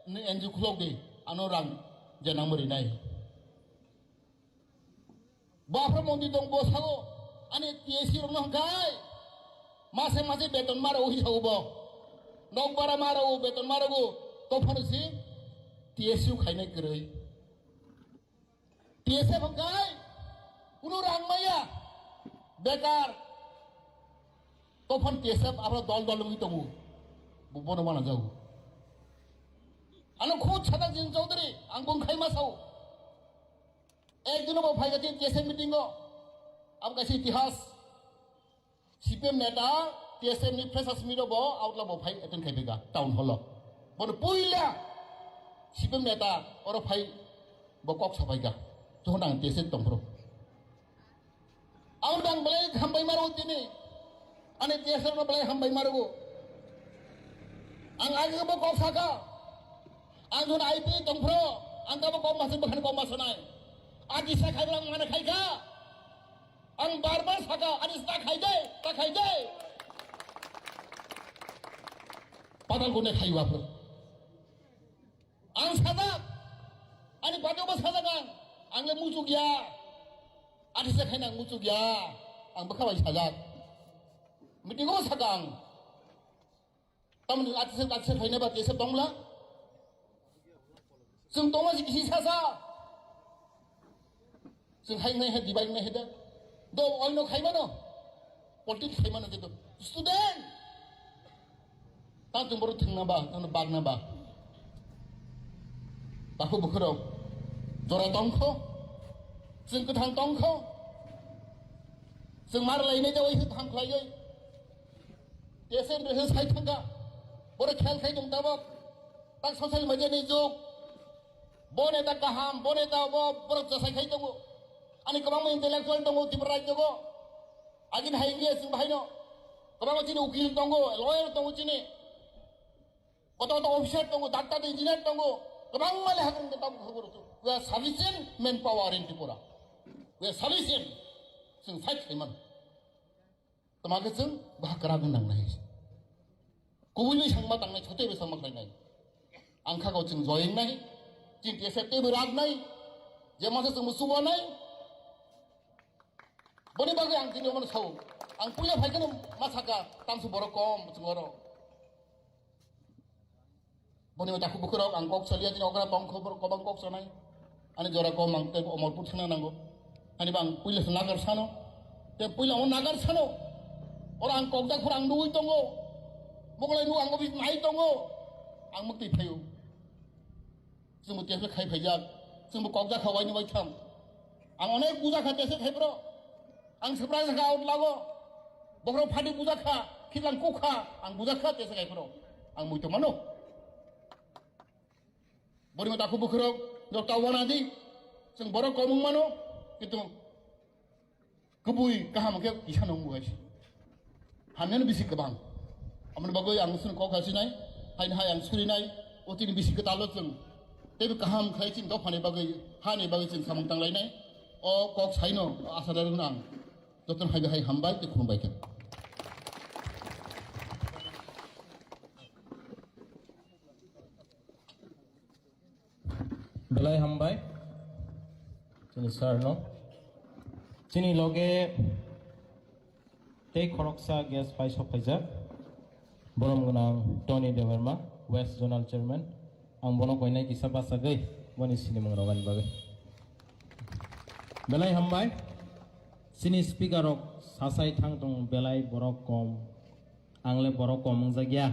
nwng N G O khulok de, ano rang je nangma rinai. Bo aphro mondi tong bo sago, ani T S C rokno hwnkhe, mase mase beton maro hi sago bo. Nok bara maro, beton maro go, tophano si T S C khainai kwrwi. T S F hwnkhe, kunu rang maya, bekar. Tophan T S F aphro dol dol wngwi tongo. Bo bono mana jago. Ano khud Sadak Jin Chaudhary, ang bung khai ma sao. Ekdino bo phai kha T S F meeting o. Abo kaisa itihas. C P M neta T S F ni freshers meet o bo outla bo phai attend khai phaikha town hall o. Bono puila C P M neta oro phai bo kok sapaikha. Jokhon ang T S F tongphuru. Ang dang belai hambai maro tini. Ani T S F no belai hambai maro. Ang agi bo kok saka. Ang jun I P tongphro. Ang kabo kok masuk bahkan kok masuk nai. Agi sa khai lang mana khai ka. Ang bar bar saka. Ani sa khai dai, sa khai dai. Padal gune khai wapro. Ang sajak, ani party bo sajak ang, ang le muchuk ya, atisa khaina ang muchuk ya, ang bwkha bai sajak, meeting o sajak ang, tamni atisa atisa khaina ba tesa tongla, chwng tongma si kisi sasa. Chwng hai wngnai hai dibai wngnai hai da. Do oino khai mano. Politics khai mano jeto. Student. Tang chwng bohrok thwngna ba, tang bagna ba. Takhuk bukhurok. Jora tongkho. Chwng kwthang tongkho. Chwng mar lainai jawai se thang khlaiwi. Tesen bese sai thangkha. Bohrok khel khai tong tabok. Tak social media ni jug. Bo neta kaham, bo neta bo borok jasai khai tongo. Ani kwbangma intellectual tongo Tripura rajyo go. Agini hai wngya chwng bahaino. Kwbangma chini ukil tongo, lawyer tongo chini. Koto koto officer tongo, doctor, engineer tongo. Kwbangma leha kwrwng tongo, tongo, tongo. We are sufficient manpower in Tripura. We are sufficient. Chwng fight khlai mano. Tama khe chwng baha kwrak wng nangnai. Kubui bai sangma tangnai, chotwi bai sangma khlainai. Ang kha ko chwng joyeng nai, chini T S F teibo rak nai, je masa chwng musugo nai. Boni bagwi ang tini omono sao. Ang puila phai kheno ma saka, tamsu borok kom chwng oro. Boni takhuk bukhurok ang kok salia tini okra tong khobor kobang kok sanai. Ani jora kom ang tei Omorpur thangna nango. Ani bang puila se nagar sano. Te puila o nagar sano. Ora ang kok da khurang nugui tongo. Mokolai nu ang office nai tongo. Ang mukti phaio. Chwngbo tesa khai phaijak, chwngbo kok jakha waini waitham. Ang onek bujakha tesa khai bro. Ang swpra jakha out lago. Bokhorok phadi bujakha, khitlang kukha, ang bujakha tesa khai bro. Ang muito mano. Borima takhu bokhorok, jok ta wana di. Chwng borok komung mano, kintu Kubui kaham khe kisa nung bo hai. Hamyano bisi kwbang. Amoni bagwi ang chwng kok hasinai, haini hai ang surinai, o chini bisi kwtalo chwng. Teibo kaham khai chini dophani bagwi, hani bagwi chwng samung tanglainai. O kok saino, o asa rwgwno ang. Jotono hai hai hambai, tei khulumbai khe. Belai hambai chini sir no. Chini loge tei khoroksa guest pai sok phaijak. Borom gwnang Tony Debbarma, West Zonal Chairman. Ang bono koinai kisa bachagwi boni sinimung rogani bagwi. Belai hambai. Chini speaker rok sasai thang tong belai borok kom. Ang le borok kom wngjakya.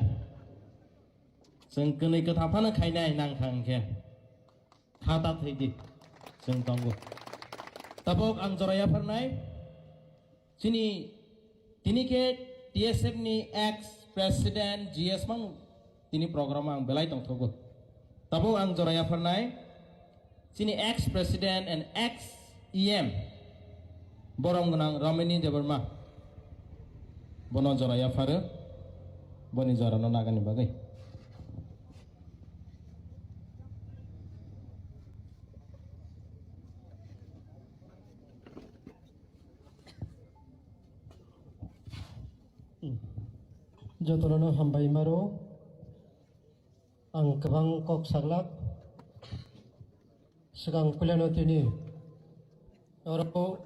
Chwng kwnwi kwtha phano khainai nang thang khe. Kha ta thwi di. Chwng tongo. Tabuk ang jora yapharnai. Chini tini khe T S F ni ex president G S mang tini program ang belai tongthogo. Tabuk ang jora yapharnai. Chini ex president and ex E M borom gwnang Ramini Debbarma bono jora yapharo, boni jorano nagani bagwi. Jotono hambai maro. Ang kwbang kok saglak. Swkang puilano tini oro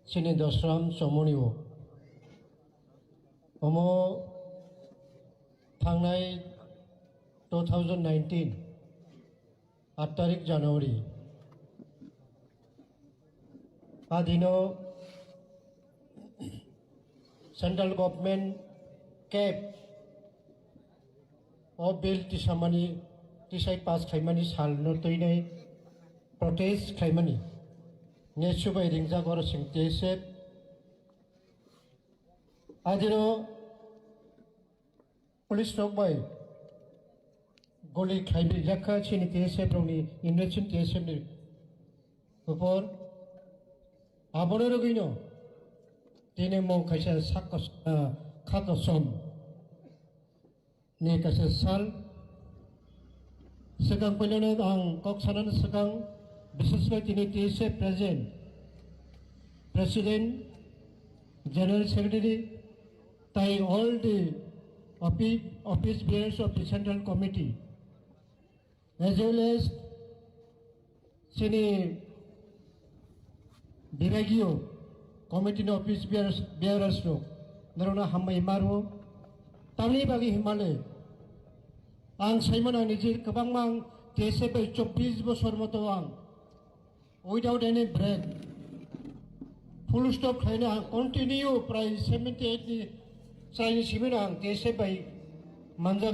chini Dosram Chomoni o. Omo thangnai two thousand nineteen, aat tarik January. A dino central government cap o bill tisamani, tisai pass khaimani salno twinai protest khaimani ne subai ringjak oro chwng T S F. A dino Police rok bai goli khlaiwi yakha chini T S F rokni, Indian T S F ni upor. Abono rwgwino tini mo kaisa sak kos-, ah, kha kosom ni kaisa sal. Swkang puilano ang kok sanani swkang, bises khe tini T S F president, president, general secretary, tai all the office, office bearers of the Central Committee, as well as chini bibhagiyo committee ni office bearers, bearers rok norokno hambai maro. Tamni bagwi himale ang saimano niji kwbangma ang T S F bai chobbish bosor moto ang without any break, full stop khlaina ang continue prai seventy eight ni chraini simino ang T S F bai manjak.